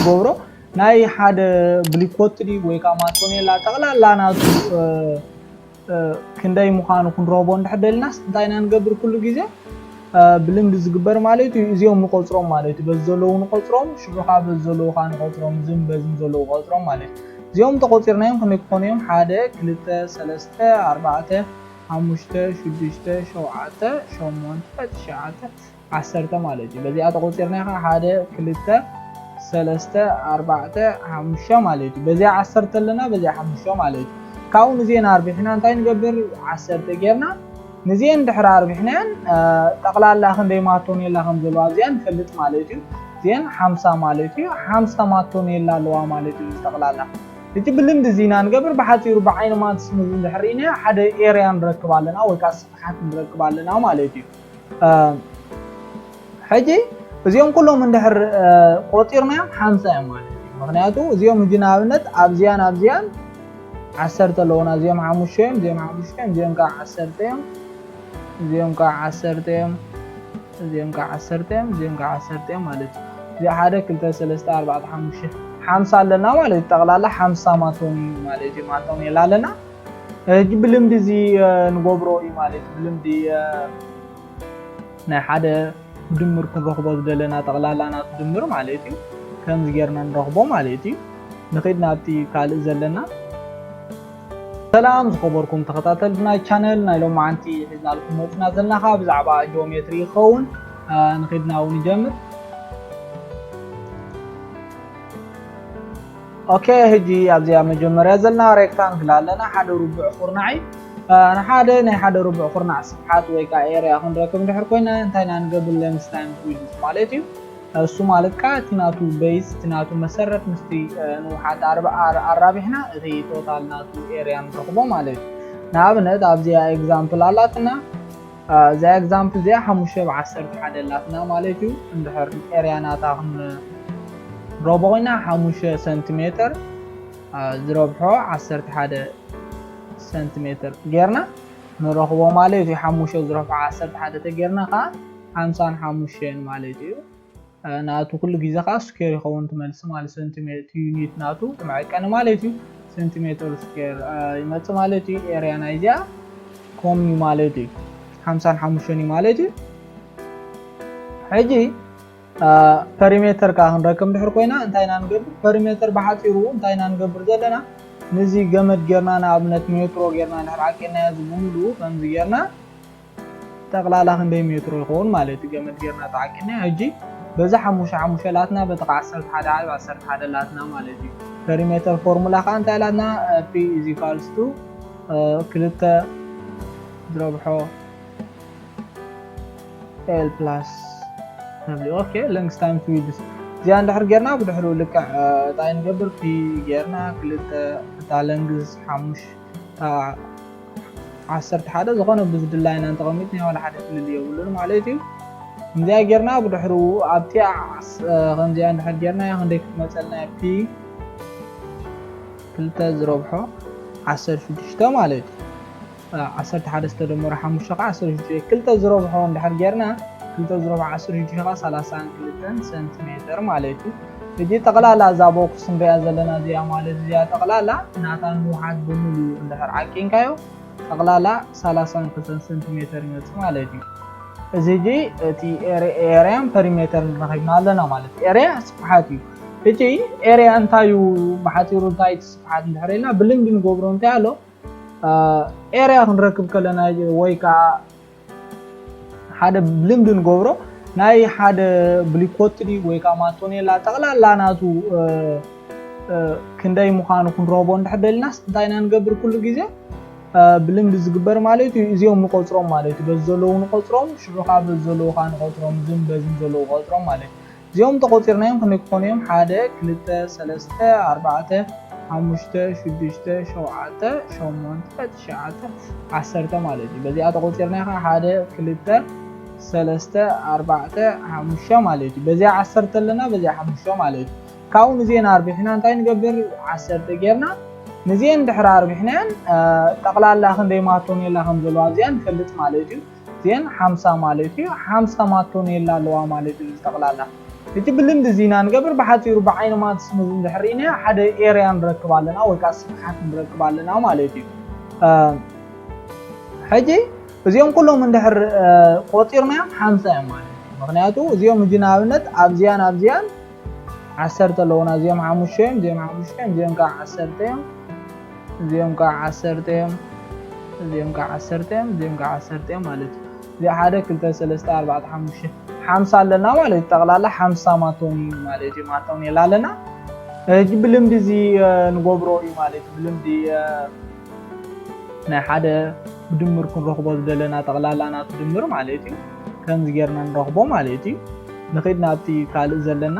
ገብሮ ናይ ሓደ ብሊኮት ድዩ ወይ ከዓ ማቶኔላ ጠቕላላ ናቱ ክንደይ ምዃኑ ክንረኽቦ እንድሕር ደልናስ እንታይ ኢና ንገብር? ኩሉ ግዜ ብልምዲ ዝግበር ማለት እዩ። እዚኦም ንቆፅሮም ማለት እዩ። በዚ ዘለዉ ንቆፅሮም፣ ሽዑ ከዓ በዚ ዘለዉ ከዓ ንቆፅሮም፣ ዝን በዝን ዘለዉ ቆፅሮም ማለት እዩ። እዚኦም ተቆፂርናዮም ክንደይ ክኾኑ እዮም? ሓደ፣ ክልተ፣ ሰለስተ፣ ኣርባዕተ፣ ሓሙሽተ፣ ሽዱሽተ፣ ሸውዓተ፣ ሸሞንተ፣ ትሽዓተ፣ ዓሰርተ ማለት እዩ። በዚኣ ተቆፂርና ከዓ ሓደ፣ ክልተ፣ ሰለስተ፣ ኣርባዕተ፣ ሓሙሽተ ማለት እዩ። በዚኣ ዓሰርተ ኣለና፣ በዚኣ ሓሙሽተ ማለት እዩ። ካብኡ ንዜን ኣርቢሕና እንታይ ንገብር? ዓሰርተ ጌርና ንዜን ድሕሪ ኣርቢሕናያን ጠቕላላ ክንደይ ማቶኔላ ከም ዘለዋ ኣብዚኣ ንፈልጥ ማለት እዩ። ዜን ሓምሳ ማለት እዩ። ሓምሳ ማቶኔላ ኣለዋ ማለት እዩ ጠቕላላ። እቲ ብልምዲ እዚና ንገብር ብሓፂሩ ብዓይኒ ማትስ ንዚ እንድሕር ኢና ሓደ ኤርያ ንረክብ ኣለና ወይ ከዓ ስፍሓት ንረክብ ኣለና ማለት እዩ። ሕጂ እዚኦም ኩሎም እንድሕር ቆፂርናዮም ሓምሳ እዮም ማለት እዩ። ምክንያቱ እዚኦም ሕጂ ንኣብነት ኣብዚያን ኣብዚያን ዓሰርተ ኣለውና። እዚኦም ሓሙሽተ እዮም፣ እዚኦም ሓሙሽተ እዮም፣ እዚኦም ከዓ ዓሰርተ እዮም፣ እዚኦም ከዓ ዓሰርተ እዮም፣ እዚኦም ከዓ ዓሰርተ እዮም፣ እዚኦም ከዓ ዓሰርተ እዮም ማለት እዩ። እዚ ሓደ ክልተ ሰለስተ ኣርባዕተ ሓሙሽተ ሓምሳ ኣለና ማለት እዩ። ጠቕላላ ሓምሳ ማቶን ማለት እዩ። ማቶን የላ ኣለና። ሕጂ ብልምዲ እዚ ንገብሮ እዩ ማለት እዩ። ብልምዲ ናይ ሓደ ድምር ክንረኽቦ ዝደለና ጠቕላላ ናቱ ድምር ማለት እዩ። ከምዚ ጌርና ንረኽቦ ማለት እዩ። ንኺድ ናብቲ ካልእ ዘለና። ሰላም ዝኸበርኩም ተኸታተልቲ ናይ ቻነል፣ ናይ ሎማዓንቲ ሒዝናልኩም መፅና ዘለና ከዓ ብዛዕባ ጂኦሜትሪ ይኸውን። ንኺድና እውን ንጀምር። ኦኬ፣ ሕጂ ኣብዚኣ መጀመርያ ዘለና ሬክታንግል ኣለና፣ ሓደ ርቡዕ ኩርናዕ እዩ። ንሓደ ናይ ሓደ ርቡዕ ኩርናዕ ስፍሓት ወይ ከዓ ኤርያ ክንረክብ እንድሕር ኮይና እንታይ ኢና ንገብር? ሌንግዝ ታይምስ ዊድዝ ማለት እዩ። እሱ ማለት ከዓ እቲ ናቱ ቤዝ፣ እቲ ናቱ መሰረት ምስቲ ንውሓት ኣራቢሕና እቲ ቶታል ናቱ ኤርያ ንረኽቦ ማለት እዩ። ንኣብነት ኣብዚኣ ኤግዛምፕል ኣላትና። እዛ ኤግዛምፕል እዚኣ ሓሙሽተ ብዓሰርተ ሓደ ኣላትና ማለት እዩ። እንድሕር ኤርያ ናታ ክንረቦ ኮይና ሓሙሽተ ሰንቲሜትር ዝረብሖ ዓሰርተ ሓደ ሰንቲሜትር ጌርና ንረኽቦ ማለት እዩ። ሓሙሽተ ዝረብሖ ዓሰርተ ሓደ ተጌርና ከዓ ሓምሳን ሓሙሽተን ማለት እዩ። ናቱ ኩሉ ግዜ ከዓ ስኩዌር ይኸውን ትመልሲ ማለት ሰንቲሜትር ዩኒት ናቱ መዐቀኒ ማለት እዩ። ሰንቲሜትር ስኩዌር ይመፅእ ማለት እዩ። ኤርያ ናይዚኣ ኮም እዩ ማለት እዩ። ሓምሳን ሓሙሽተን እዩ ማለት እዩ። ሕጂ ፐሪሜተር ከዓ ክንረክብ እንድሕር ኮይና እንታይ ኢና ንገብር? ፐሪሜተር ብሓፂሩ እንታይ ኢና ንገብር ዘለና? ንዚ ገመድ ጌርና ንኣብነት ሜትሮ ጌርና እንድሕር ዓቂናዮ እዚ ብምሉኡ ከምዚ ጌርና ጠቕላላ ክንደይ ሜትሮ ይኸውን ማለት እዩ። ገመድ ጌርና ተዓቂና ሕጂ በዚ ሓሙሽተ ሓሙሽተ ላትና በቲ ከዓ ዓሰርተ ሓደ ዓብ ዓሰርተ ሓደ ላትና ማለት እዩ። ፐሪሜተር ፎርሙላ ከዓ እንታይ ላትና? ፒ ኢዝ ኢኳልስ ቱ ክልተ ዝረብሖ ኤል ፕላስ ደብሊው። ኦኬ፣ ሌንግዝ ታይምስ ዊድዝ እዚኣ እንድሕር ጌርና ብድሕሪኡ ልክዕ እንታይ ንገብር? ፒ ጌርና ክልተ እታ ሌንግዝ ሓሙሽተ ዓሰርተ ሓደ ዝኾነ ብዝድላይና እንተቐሚጥና ዋላ ሓደ ፍልልይ የብሉን ማለት እዩ። ከምዚኣ ጌርና ብድሕሩ ኣብቲ ከምዚኣ እንድሕር ጌርና ክንደይ ክትመፀልና ፒ ክልተ ዝረብሖ ዓሰርተ ሽዱሽተ ማለት እዩ። ዓሰርተ ሓደ ዝተደመረ ሓሙሽተ ከዓ ዓሰርተ ሽዱሽተ ክልተ ዝረብሖ እንድሕር ጌርና ክልተ ዝረብሖ ዓሰርተ ሽዱሽተ ከዓ ሰላሳን ክልተን ሰንቲሜትር ማለት እዩ። ሕጂ ጠቕላላ እዛ ቦክስ ንሪኣ ዘለና እዚኣ ማለት እዚኣ ጠቕላላ ናታ ንውሓት ብምሉ እንድሕር ዓቂንካዮ ጠቕላላ ሰላሳን ክልተን ሰንቲሜትር ይመፅእ ማለት እዩ። እዚ ሕጂ እቲ ኤርያን ፐሪሜተርን ረኺብና ኣለና ማለት እዩ። ኤርያ ስፍሓት እዩ። ሕጂ ኤርያ እንታይ እዩ? ብሓፂሩ እንታይ እቲ ስፍሓት እንድሕር ኢልና ብልምዲ ንገብሮ እንታይ ኣሎ? ኤርያ ክንረክብ ከለና ወይ ከዓ ሓደ ብልምዲ ንገብሮ ናይ ሓደ ብሊኮት ድዩ ወይ ከዓ ማቶኔላ ጠቕላላ ናቱ ክንደይ ምዃኑ ክንረኽቦ እንድሕር ደልናስ እንታይ ኢና ንገብር? ኩሉ ግዜ ብልምዲ ዝግበር ማለት እዩ። እዚኦም ንቆፅሮም ማለት እዩ። በዚ ዘለዉ ንቆፅሮም፣ ሽዑ ከዓ በዚ ዘለዉ ከዓ ንቆፅሮም፣ ዝን በዝን ዘለዉ ቆፅሮም ማለት እዩ። እዚኦም ተቆፂርናዮም ክንደይ ክኾኑ እዮም? ሓደ፣ ክልተ፣ ሰለስተ፣ ኣርባዕተ፣ ሓሙሽተ፣ ሽዱሽተ፣ ሸውዓተ፣ ሸሞንተ፣ ትሽዓተ፣ ዓሰርተ ማለት እዩ። በዚኣ ተቆፂርና ከዓ ሓደ፣ ክልተ፣ ሰለስተ፣ ኣርባዕተ፣ ሓሙሽተ ማለት እዩ። በዚኣ ዓሰርተ ኣለና፣ በዚኣ ሓሙሽተ ማለት እዩ። ካብኡ ንዜን ኣርቢሕና እንታይ ንገብር? ዓሰርተ ጌርና ንዜን ድሕሪ ኣርቢሕናያን ጠቕላላ ክንደይ ማቶኔላ ከም ዘለዋ ኣብዚኣ ንፈልጥ ማለት እዩ። ዜን ሓምሳ ማለት እዩ። ሓምሳ ማቶኔላ ኣለዋ ማለት እዩ። ጠቕላላ እቲ ብልምዲ እዚ ኢና ንገብር። ብሓፂሩ ብዓይኒ ማትስ ምስ እንድሕር ኢና ሓደ ኤርያ ንረክብ ኣለና ወይ ከዓ ስፍሓት ንረክብ ኣለና ማለት እዩ። ሕጂ እዚኦም ኩሎም እንድሕር ቆፂርናዮም ሓምሳ እዮም ማለት እዩ። ምክንያቱ እዚኦም እጂ ንኣብነት ኣብዚያን ኣብዚያን ዓሰርተ ኣለውና። እዚኦም ሓሙሽተ እዮም፣ እዚኦም ሓሙሽተ እዮም፣ እዚኦም ከዓ ዓሰርተ እዮም፣ እዚኦም ከዓ ዓሰርተ እዮም፣ እዚኦም ከዓ ዓሰርተ እዮም፣ እዚኦም ከዓ ዓሰርተ እዮም ማለት እዩ። እዚ ሓደ ክልተ ሰለስተ ኣርባዕተ ሓሙሽተ ሓምሳ ኣለና ማለት እዩ። ጠቕላላ ሓምሳ ማቶም እዩ ማለት እዩ። ማቶም የላለና ሕጂ ብልምዲ እዚ ንገብሮ እዩ ማለት እዩ። ብልምዲ ናይ ሓደ ብድምር ክንረኽቦ ዝደለና ጠቕላላ ናቱ ድምር ማለት እዩ። ከምዚ ጌርና ንረኽቦ ማለት እዩ። ንኺድ ናብቲ ካልእ ዘለና።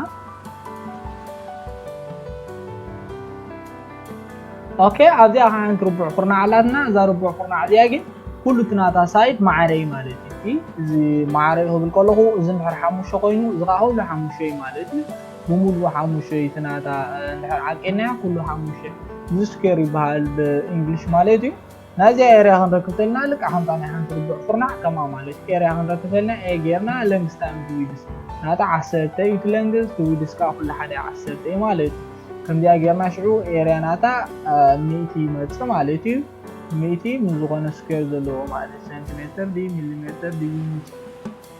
ኦኬ ኣብዚኣ ከዓ ሓንቲ ርቡዕ ኩርናዕ ኣላትና። እዛ ርቡዕ ኩርናዕ እዚኣ ግን ኩሉ እቲ ናታ ሳይድ ማዕረ እዩ ማለት እዩ። እዚ ማዕረ ክብል ከለኹ እዚ እንድሕር ሓሙሽተ ኮይኑ እዚ ከዓ ኩሉ ሓሙሽተ እዩ ማለት እዩ። ብሙሉኡ ሓሙሽተ እዩ እቲ ናታ እንድሕር ዓቂናያ ኩሉ ሓሙሽተ። እዚ ስኩዌር ይበሃል ብእንግሊሽ ማለት እዩ። ናይዚኣ ኤርያ ክንረክብ ተልና ልቃ ከምታ ናይ ሓንቲ ርቡዕ ኩርናዕ ከምኣ ማለት እዩ። ኤርያ ክንረክብ ተልና ኤ ጌርና ለንግስ ታይምስ ዊድስ ናታ ዓሰርተ እዩ። እቲ ለንግስ እቲ ዊድስ ከዓ ኩሉ ሓደ ዓሰርተ እዩ ማለት እዩ። ከምዚኣ ጌርና ሽዑ ኤርያ ናታ ሚእቲ ይመፅእ ማለት እዩ። ሚእቲ ምስ ዝኾነ ስኩዌር ዘለዎ ማለት እዩ። ሴንቲሜትር ድዩ ሚሊሜትር ድዩ ዩኒት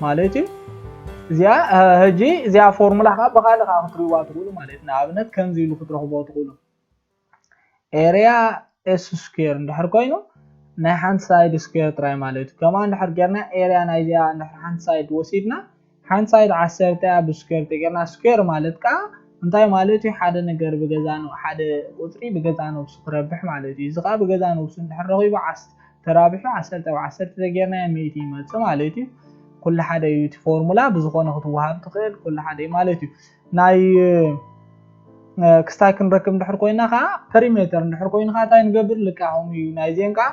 ማለት እዩ። እዚኣ ሕጂ እዚኣ ፎርሙላ ከዓ ብካልእ ከዓ ክትሪእዋ ትኽእሉ ማለት እዩ። ንኣብነት ከምዚ ኢሉ ክትረኽቦ ትኽእሉ። ኤርያ ኤስ ስኩዌር እንድሕር ኮይኑ ናይ ሓንቲ ሳይድ ስኩዌር ጥራይ ማለት እዩ። ከምኣ እንድሕር ጌርና ኤርያ ናይዚኣ እንድሕር ሓንቲ ሳይድ ወሲድና ሓንቲ ሳይድ ዓሰርተ እያ ብስኩዌር ተጌርና ስኩዌር ማለት ከዓ እንታይ ማለት እዩ? ሓደ ነገር ብገዛኑ ሓደ ቁፅሪ ብገዛ ነብሱ ክረብሕ ማለት እዩ። እዚ ከዓ ብገዛ ነብሱ እንድሕር ረኺቡ ዓስ ተራቢሑ ዓሰርተ ብ ዓሰርተ ተጌርና ሚእቲ ይመፅእ ማለት እዩ። ኩሉ ሓደ እዩ እቲ ፎርሙላ ብዝኾነ ክትወሃብ ትኽእል ኩሉ ሓደ እዩ ማለት እዩ። ናይ ክስታይ ክንረክብ እንድሕር ኮይና ከዓ ፐሪሜተር እንድሕር ኮይኑ ከዓ እንታይ ንገብር ልካ ከምኡ እዩ። ናይዚአን ከዓ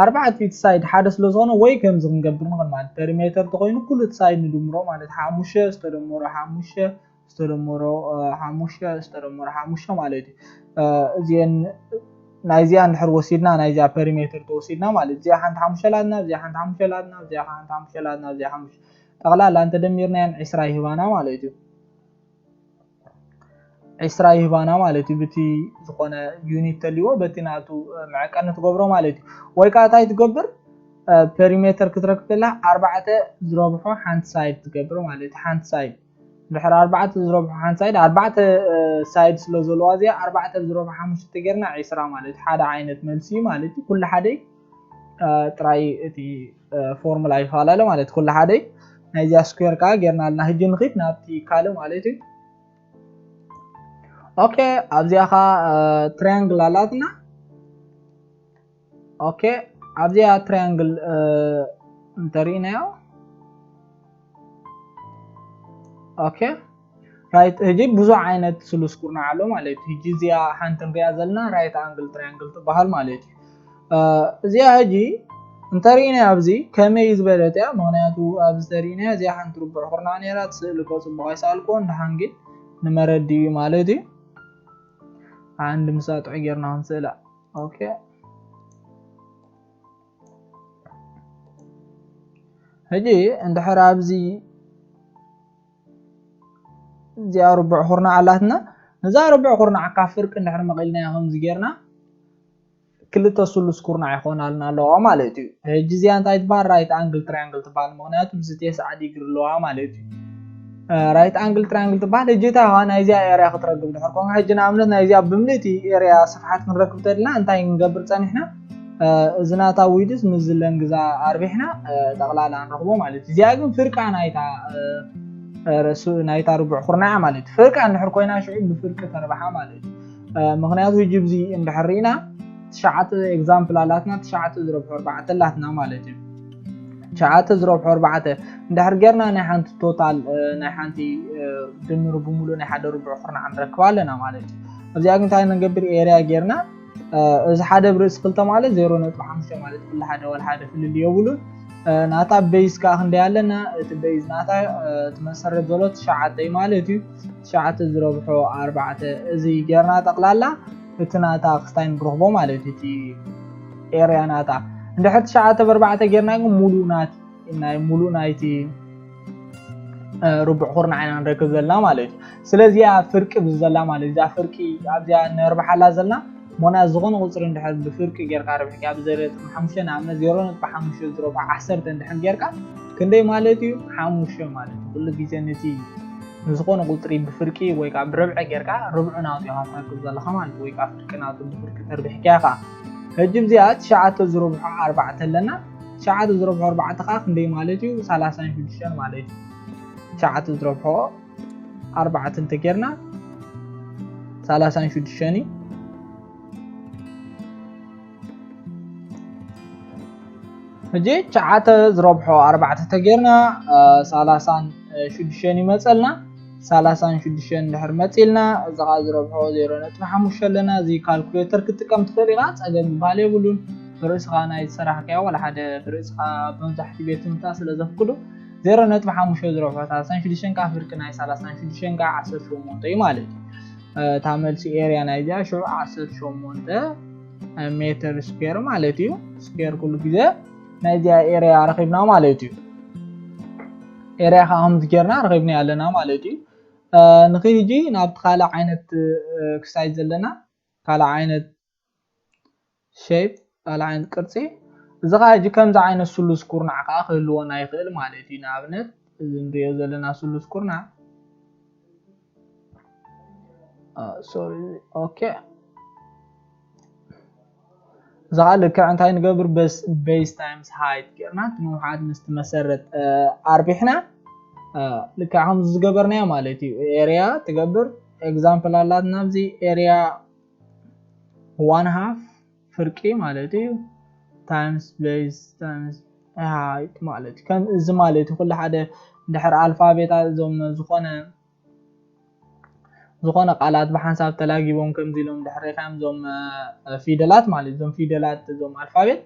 ኣርባዕቲኡ ሳይድ ሓደ ስለዝኾነ ወይ ከምዚ ክንገብር ንኽእል ማለት ፐሪሜተር ተኮይኑ ኩሉ እቲ ሳይድ ንድምሮ ማለት ሓሙሽተ ዝተደመሮ ሓሙሽተ ዝተደመሮ ሓሙሽተ ዝተደመሮ ሓሙሽተ ማለት እዩ። እዚአን ናይዚኣ እንድሕር ወሲድና ናይዚኣ ፐሪሜተር ተወሲድና ማለት እዚኣ ሓንቲ ሓሙሽተ ላትና እዚኣ ሓንቲ ሓሙሽተ ላትና እዚኣ ሓንቲ ሓሙሽተ ላትና እዚኣ ሓሙሽተ ጠቕላላ እንተደሚርናየን ዕስራ ይህባና ማለት እዩ። ዕስራ ይህባና ማለት እዩ። ብቲ ዝኾነ ዩኒት ተልዎ በቲ ናቱ መዐቀኒ ትገብሮ ማለት እዩ። ወይ ከዓ እንታይ ትገብር ፐሪሜተር ክትረክብ ከላ ኣርባዕተ ዝረብሖ ሓንቲ ሳይድ ትገብር ማለት እዩ። ሓንቲ ሳይድ ድሕሪ ኣርባዕተ ዝረብሖ ሓንቲ ሳይድ ኣርባዕተ ሳይድ ስለ ዘለዋ እዚኣ ኣርባዕተ ዝረብሖ ሓሙሽተ ጌርና ዕስራ ማለት ሓደ ዓይነት መልሲ ማለት እዩ። ኩሉ ሓደ ጥራይ እቲ ፎርሙላ ይፈላለ ማለት ኩሉ ሓደ ናይዚኣ ስኩዌር ከዓ ጌርና ኣለና። ህጂ ንኺድ ናብቲ ካልእ ማለት እዩ። ኦኬ ኣብዚኣ ከዓ ትራያንግል ኣላትና። ኦኬ ኣብዚኣ ትራያንግል እንተሪእናዮ ኦኬ ራይት ህጂ ብዙሕ ዓይነት ስሉስ ኩርናዕ ኣሎ ማለት እዩ። ህጂ እዚኣ ሓንቲ ንሪኣ ዘለና ራይት ኣንግል ትራያንግል ትበሃል ማለት እዩ። እዚኣ ህጂ እንተሪእና ኣብዚ ከመይ ዝበለት እያ? ምክንያቱ ኣብዚ ተሪእና እዚኣ ሓንቲ ርቡዕ ኩርናዕ ነይራ ስእሊ እኮ ፅቡቅ ኣይሰኣልኩዎን ደሓን ግን ንመረዲ እዩ ማለት እዩ። ዓንዲ ምሳጥዑ ጌርና ክንስእላ ኦኬ ሕጂ እንድሕር ኣብዚ እዚኣ ርቡዕ ኩርናዕ ኣላትና ነዛ ርቡዕ ኩርናዕ ካብ ፍርቂ እንድሕር መቒልናያ ከምዚ ጌርና ክልተ ስሉስ ኩርናዕ ይኾናልና ኣለዋ ማለት እዩ። ሕጂ እዚኣ እንታይ ትበሃል? ራይት ኣንግል ትራያንግል ትበሃል። ምክንያቱ እዚ ቴስዓ ዲግሪ ኣለዋ ማለት እዩ። ራይት ኣንግል ትራያንግል ትበሃል። ሕጂ እታ ናይዚኣ ኤርያ ክትረክብ ድሕር ኮንካ ሕጂ ንኣብነት ናይዚኣ ብምልእቲ ኤርያ ስፍሓት ክንረክብ ተድልና እንታይ ክንገብር ፀኒሕና? እዚ ናታ ዊድስ ምስ ለንግዛ ኣርቢሕና ጠቕላላ ንረኽቦ ማለት እዩ። እዚኣ ግን ፍርቃ ናይታ ናይታ ርቡዕ ኩርናዓ ማለት እዩ። ፍርቃ እንድሕር ኮይና ሽዑ ብፍርቂ ተርብሓ ማለት እዩ። ምክንያቱ ህጂ ብዚ እንድሕር ርኢና ትሽዓተ ኤግዛምፕል ኣላትና ትሽዓተ ዝረብሑ ኣርባዕተ ኣላትና ማለት እዩ። ትሽዓተ ዝረብሑ ኣርባዕተ እንድሕር ጌርና ናይ ሓንቲ ቶታል ናይ ሓንቲ ድምር ብምሉእ ናይ ሓደ ርቡዕ ኩርናዕ ንረክብ ኣለና ማለት እዩ። ኣብዚኣ ግን እንታይ ንገብር ኤርያ ጌርና እዚ ሓደ ብርእሲ ክልተ ማለት ዜሮ ነጥቢ ሓሙሽተ ማለት ኩሉ ሓደ ዋላ ሓደ ፍልል የብሉን። ናታ ቤዝ ከዓ ክንደይ ኣለና? እቲ ቤዝ ናታ እቲ መሰረት ዘሎ ትሽዓተ እዩ ማለት እዩ። ትሽዓተ ዝረብሖ ኣርባዕተ እዚ ጌርና ጠቕላላ እቲ ናታ ክስታይ ንረኽቦ ማለት እዩ። እቲ ኤርያ ናታ እንድሕር ትሽዓተ ብኣርባዕተ ጌርና ግን ሙሉእ ናቲ ናይ ሙሉእ ናይቲ ርቡዕ ኩርናዕ ኢና ንረክብ ዘለና ማለት እዩ። ስለዚ እዚኣ ፍርቂ ብዘላ ማለት እዛ ፍርቂ ኣብዚኣ ነርብሓላ ዘለና ሞና ዝኾነ ቁፅሪ እንድሕር ብፍርቂ ጌርካ ረብሕካ ብዘለ ሓሙሽተ ንኣብነት ዜሮ ነጥቢ ሓሙሽተ ዝረብሖ ዓሰርተ እንድሕር ጌርካ ክንደይ ማለት እዩ? ሓሙሽተ ማለት እዩ። ኩሉ ግዜ ነቲ ንዝኾነ ቁፅሪ ብፍርቂ ወይ ከዓ ብርብዒ ጌርካ ርብዑ ናውፂኻ ትረክብ ዘለኻ ማለት እዩ። ወይ ከዓ ፍርቂ ናቱ ብፍርቂ ተርቢሕካ ኢኻ። ሕጂ ብዚኣ ትሽዓተ ዝረብሖ ኣርባዕተ ኣለና። ትሽዓተ ዝረብሖ ኣርባዕተ ከዓ ክንደይ ማለት እዩ? ሰላሳን ሽዱሽተን ማለት እዩ። ትሽዓተ ዝረብሖ ኣርባዕተ እንተጌርና ሰላሳን ሽዱሽተን እዩ። ሕጂ ትሽዓተ ዝረብሖ ኣርባዕተ ተጌርና ሰላሳን ሽዱሽተን ይመፀልና። ሰላሳን ሽዱሽተን እንድሕር መፂልና እዚ ከዓ ዝረብሖ ዜሮ ነጥቢ ሓሙሽተ ኣለና። እዚ ካልኩሌተር ክትጥቀም ትኽእል ኢኻ፣ ፀገም ዝበሃል የብሉን። ብርእስኻ ናይ ዝሰራሕካዮ ዋላ ሓደ ብርእስኻ መብዛሕትኡ ቤት ትምህርትታት ስለ ዘፍቅዱ ዜሮ ነጥቢ ሓሙሽተ ዝረብሖ ሰላሳን ሽዱሽተን ከዓ ፍርቂ ናይ ሰላሳን ሽዱሽተን ከዓ ዓሰርተ ሸሞንተ እዩ ማለት እዩ። እታ መልሲ ኤርያ ናይዚኣ ሽዑ ዓሰርተ ሸሞንተ ሜትር ስኩዌር ማለት እዩ። ስኩዌር ኩሉ ግዜ ናይዚኣ ኤርያ ረኺብና ማለት እዩ። ኤርያ ከዓ ከምዚ ጌርና ረኺብና ኣለና ማለት እዩ። ንኽድ ሕጂ ናብቲ ካልእ ዓይነት ክሳይድ ዘለና ካልእ ዓይነት ሼፕ ካልእ ዓይነት ቅርፂ እዚ ከዓ ሕጂ ከምዚ ዓይነት ስሉስ ኩርናዕ ከዓ ክህልወና ይኽእል ማለት እዩ። ንኣብነት እዚ ንሪኦ ዘለና ስሉስ ኩርናዕ ሶሪ ኦኬ። እዚ ከዓ ልክዕ እንታይ ንገብር ቤዝ ታይምስ ሃይት ጌርና እቲ ንውሓት ምስቲ መሰረት ኣርቢሕና ልክዕ ከምዚ ዝገበርናዮ ማለት እዩ። ኤርያ ትገብር ኤግዛምፕል ኣላትና ኣብዚ ኤርያ ዋን ሃፍ ፍርቂ ማለት እዩ ታይምስ ቤዝ ታይምስ ሃይት ማለት እዩ። ከም እዚ ማለት እዩ። ኩሉ ሓደ ድሕር ኣልፋቤት እዞም ዝኾነ ዝኾነ ቃላት ብሓንሳብ ተላጊቦም ከምዚ ኢሎም ድሕር ሪኻዮም እዞም ፊደላት ማለት እዞም ፊደላት እዞም ኣልፋቤት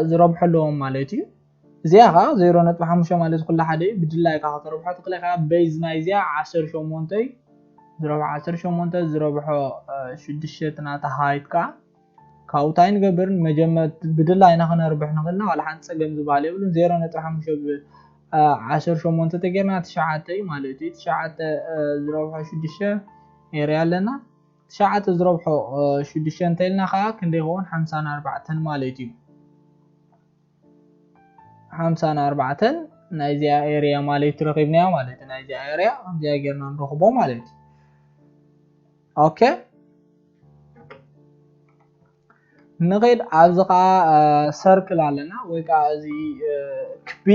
ዝረብሑ ኣለዎም ማለት እዩ። እዚኣ ከዓ ዜሮ ነጥቢ ሓሙሽተ ማለት ኩሉ ሓደ እዩ። ብድላይካ ከተርብሖ ትኽእል ኢኻ። ቤዝ ናይ እዚኣ ዓሰርተ ሸሞንተ እዩ። ዝረብሖ ዓሰርተ ሸሞንተ ዝረብሖ ሽዱሽተ ናታ ሃይት ከዓ ካብኡ እንታይ ንገብር ንመጀመርት ብድላይና ክነርብሕ ንኽእልና ዋላ ሓንቲ ፀገም ዝበሃል የብሉን። ዜሮ ነጥቢ ሓሙሽተ ዓሰርተ ሸሞንተ ተጌርና ትሽዓተ እዩ ማለት እዩ። ትሽዓተ ዝረብሖ ሽዱሽተ ኤርያ ኣለና። ትሽዓተ ዝረብሖ ሽዱሽተ እንተኢልና ከዓ ክንደይ ይኸውን? ሓምሳን ኣርባዕተን ማለት እዩ። ሓምሳን ኣርባዕተን ናይዚኣ ኤርያ ማለት ረኺብናያ ማለት እዩ። ናይዚኣ ኤርያ ከምዚኣ ጌርና ንረኽቦ ማለት እዩ። ኦኬ ንኸይድ ኣብዚ ከዓ ሰርክል ኣለና ወይ ከዓ እዚ ክቢ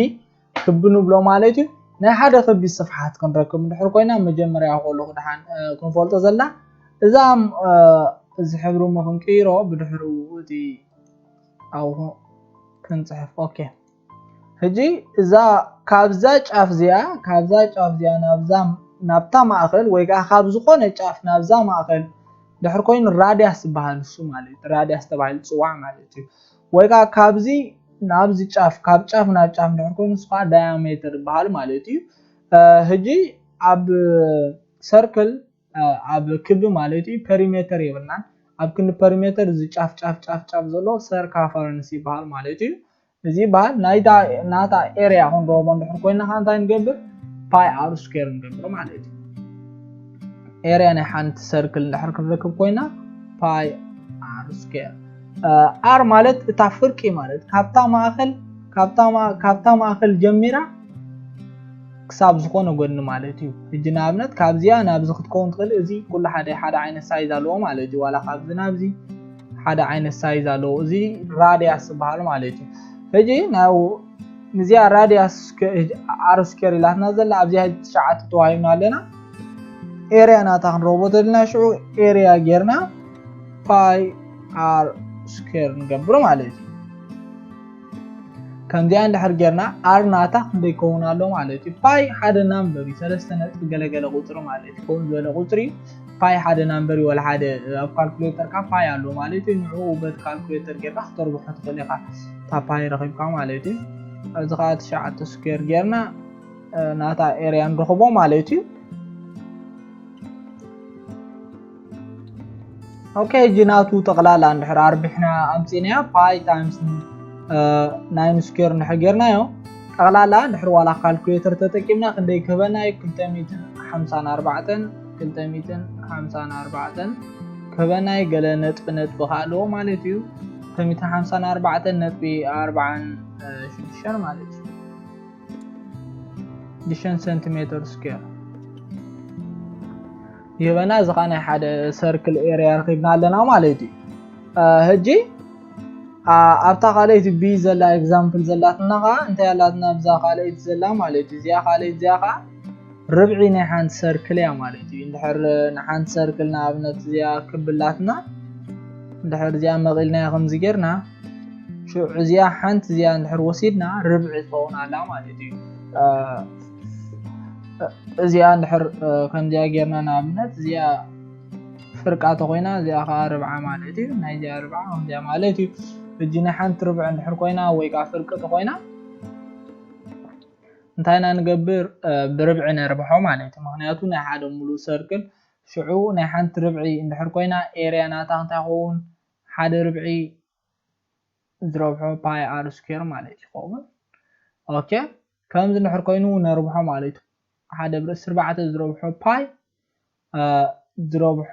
ክቢ ንብሎ ማለት እዩ። ናይ ሓደ ክቢ ስፍሓት ክንረክብ እንድሕር ኮይና መጀመርያ ከለኹ ድሓን ክንፈልጦ ዘለና እዛ እዚ ሕብሪ ሞ ክንቅይሮ ብድሕሩ እቲ ኣብኡ ክንፅሕፍ ኦኬ። ሕጂ እዛ ካብዛ ጫፍ እዚኣ ካብዛ ጫፍ እዚኣ ናብዛ ናብታ ማእኸል ወይ ከዓ ካብ ዝኾነ ጫፍ ናብዛ ማእኸል ድሕር ኮይኑ ራድያስ ዝበሃል ንሱ ማለት እዩ። ራድያስ ተባሂሉ ዝፅዋዕ ማለት እዩ። ወይ ከዓ ካብዚ ናብዚ ጫፍ ካብ ጫፍ ናብ ጫፍ ድሕር ኮይኑ ንሱ ከዓ ዳያሜትር ይበሃል ማለት እዩ። ሕጂ ኣብ ሰርክል ኣብ ክቢ ማለት እዩ ፐሪሜተር የብልናን። ኣብ ክንዲ ፐሪሜተር እዚ ጫፍ ጫፍ ጫፍ ጫፍ ዘሎ ሰርከምፈረንስ ይበሃል ማለት እዩ። እዚ ይበሃል ናይታ ናታ ኤርያ ክንረኽቦ እንድሕር ኮይና ከዓ እንታይ ንገብር ፓይ ኣር ስኩዌር ንገብር ማለት እዩ። ኤርያ ናይ ሓንቲ ሰርክል እንድሕር ክንረክብ ኮይና ፓይ ኣር ስኩዌር ኣር ማለት እታ ፍርቂ ማለት ካብታ ማእኸል ካብታ ማእኸል ጀሚራ ክሳብ ዝኾነ ጎድኒ ማለት እዩ። ሕጂ ንኣብነት ካብዚኣ ናብዚ ክትከውን ትኽእል። እዚ ኩሉ ሓደ ሓደ ዓይነት ሳይዝ ኣለዎ ማለት እዩ። ዋላ ካብዚ ናብዚ ሓደ ዓይነት ሳይዝ ኣለዎ። እዚ ራድያስ ዝበሃል ማለት እዩ። ሕጂ ናብ ንዚኣ ራድያስ ኣር ስኬር ኢላትና ዘላ ኣብዚኣ ትሽዓተ ተዋሂብና ኣለና። ኤርያ ናታ ክንረኽቦ ተልና ሽዑ ኤርያ ጌርና ፓይ ኣር ስኬር ንገብሮ ማለት እዩ። ከምዚኣ እንድሕር ጌርና ኣር ናታ ክንደይ ይከውን ኣሎ ማለት እዩ። ፓይ ሓደ ናምበር እዩ፣ ሰለስተ ነጥቢ ገለገለ ቁፅሪ ማለት እዩ። ከምኡ ዝበለ ቁፅሪ እዩ። ፓይ ሓደ ናምበር እዩ፣ ወላ ሓደ ኣብ ካልኩሌተርካ ፓይ ኣሎ ማለት እዩ። ንዕኡ በቲ ካልኩሌተር ጌርካ ክተርብሖ ትኽእል ኢኻ፣ እታ ፓይ ረኺብካ ማለት እዩ። እዚ ከዓ ትሽዓተ ስኩዌር ጌርና ናታ ኤርያ ንረኽቦ ማለት እዩ። ኦኬ፣ ሕጂ ናቱ ጠቕላላ እንድሕር ኣርቢሕና ኣምፂእናዮ ፓይ ታይምስ ናይን ስኩዌር እንድሕር ጌርናዮ ጠቕላላ ድሕሪ ዋላ ካልኩሌተር ተጠቂምና ክንደይ ክህበና እዩ? ክልተ ሚእትን ሓምሳን ኣርባዕተን፣ ክልተ ሚእትን ሓምሳን ኣርባዕተን ክህበና እዩ። ገለ ነጥቢ ነጥቢ ከኣ ኣለዎ ማለት እዩ። ክልተ ሚእትን ሓምሳን ኣርባዕተን ነጥቢ ኣርባዓን ሽዱሽተን ማለት እዩ። ሽዱሽተ ሴንቲሜተር ስኩዌር ይህበና። እዚ ኸዓ ናይ ሓደ ሰርክል ኤርያ ረኺብና ኣለና ማለት እዩ። ሕጂ ኣብታ ካልኣይቲ ቢ ዘላ ኤግዛምፕል ዘላትና ኸዓ እንታይ ኣላትና? ኣብዛ ካልኣይቲ ዘላ ማለት እዩ። እዚኣ ካልኣይቲ እዚኣ ኸዓ ርብዒ ናይ ሓንቲ ሰርክል እያ ማለት እዩ። እንድሕር ንሓንቲ ሰርክል ንኣብነት እዚኣ ክብላትና እንድሕር እዚኣ መቒልናያ ከምዚ ጌርና ሽዑ እዚኣ ሓንቲ እዚኣ እንድሕር ወሲድና ርብዒ ትኸውን ኣላ ማለት እዩ። እዚኣ እንድሕር ከምዚኣ ጌርና ንኣብነት እዚኣ ፍርቃ ተኾይና እዚኣ ከዓ ርብዓ ማለት እዩ። ናይ እዚኣ ርብዓ ከምዚኣ ማለት እዩ። እጂ ናይ ሓንቲ ርብዒ እንድሕር ኮይና ወይ ከዓ ፍርቂ ተኾይና እንታይ ኢና ንገብር? ብርብዒ ነርብሖ ማለት እዩ። ምክንያቱ ናይ ሓደ ሙሉእ ሰርክል ሽዑ ናይ ሓንቲ ርብዒ እንድሕር ኮይና ኤርያ ናታ እንታይ ይኸውን? ሓደ ርብዒ ዝረብሖ ፓይ ኣር ስኩዌር ማለት ይኸውን። ኦኬ፣ ከምዚ እንድሕር ኮይኑ ነርብሖ ማለት እዩ። ሓደ ብርእሲ ኣርባዕተ ዝረብሖ ፓይ ዝረብሖ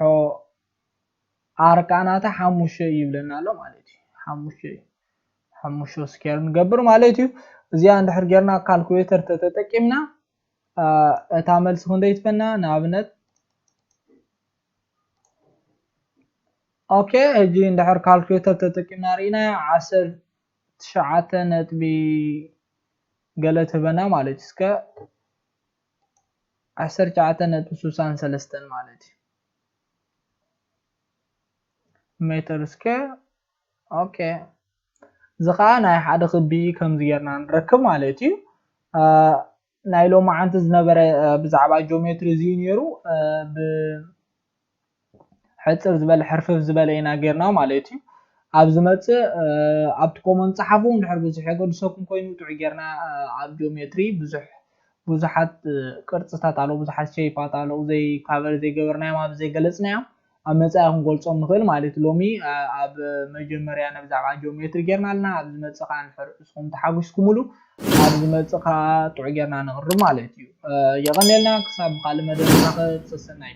ኣር ከዓ ናታ ሓሙሽተ ይብለና ኣሎ ማለት እዩ። ሓሙሽተ እዩ። ሓሙሽተ ስኩዌር ንገብር ማለት እዩ። እዚኣ እንድሕር ጌርና ካልኩሌተር ተተጠቂምና እታ መልሲ ክንደይ ትበና? ንኣብነት ኦኬ፣ ሕጂ እንድሕር ካልኩሌተር ተጠቂምና ርኢና ዓሰርተ ትሽዓተ ነጥቢ ገለ ትህበና ማለት እዩ። እስከ ዓሰርተ ትሽዓተ ነጥቢ ስሳን ሰለስተን ማለት እዩ ሜተር ስኩዌር። ኦኬ፣ እዚ ከዓ ናይ ሓደ ክቢ ከምዚ ጌርና ንረክብ ማለት እዩ። ናይ ሎማዓንቲ ዝነበረ ብዛዕባ ጂኦሜትሪ እዚ እዩ ነይሩ። ብሕፅር ዝበለ ሕርፍፍ ዝበለ ኢና ጌርና ማለት እዩ። ኣብ ዝመፅእ ኣብቲ ኮመንት ፀሓፉ። እንድሕር ብዙሕ የገድሰኩም ኮይኑ ጥዑይ ጌርና ኣብ ጂኦሜትሪ ብዙሕ ብዙሓት ቅርፅታት ኣለዉ፣ ብዙሓት ሸይፓት ኣለዉ፣ ዘይ ካቨር ዘይገበርናዮም ኣብ ዘይገለፅናዮም ኣብ መፃኢ ክንገልፆም ንኽእል ማለት እዩ። ሎሚ ኣብ መጀመርያ ብዛዕባ ጂኦሜትሪ ጌርና ኣለና። ኣብ ዝመፅእ ከዓ እንድሕር እስኹም ተሓጒስኩምሉ ኣብ ዝመፅእ ከዓ ጥዑይ ጌርና ነቕርብ ማለት እዩ። የቐንየልና። ክሳብ ካልእ መደብ ንራኸብ። ሰሰናዩ።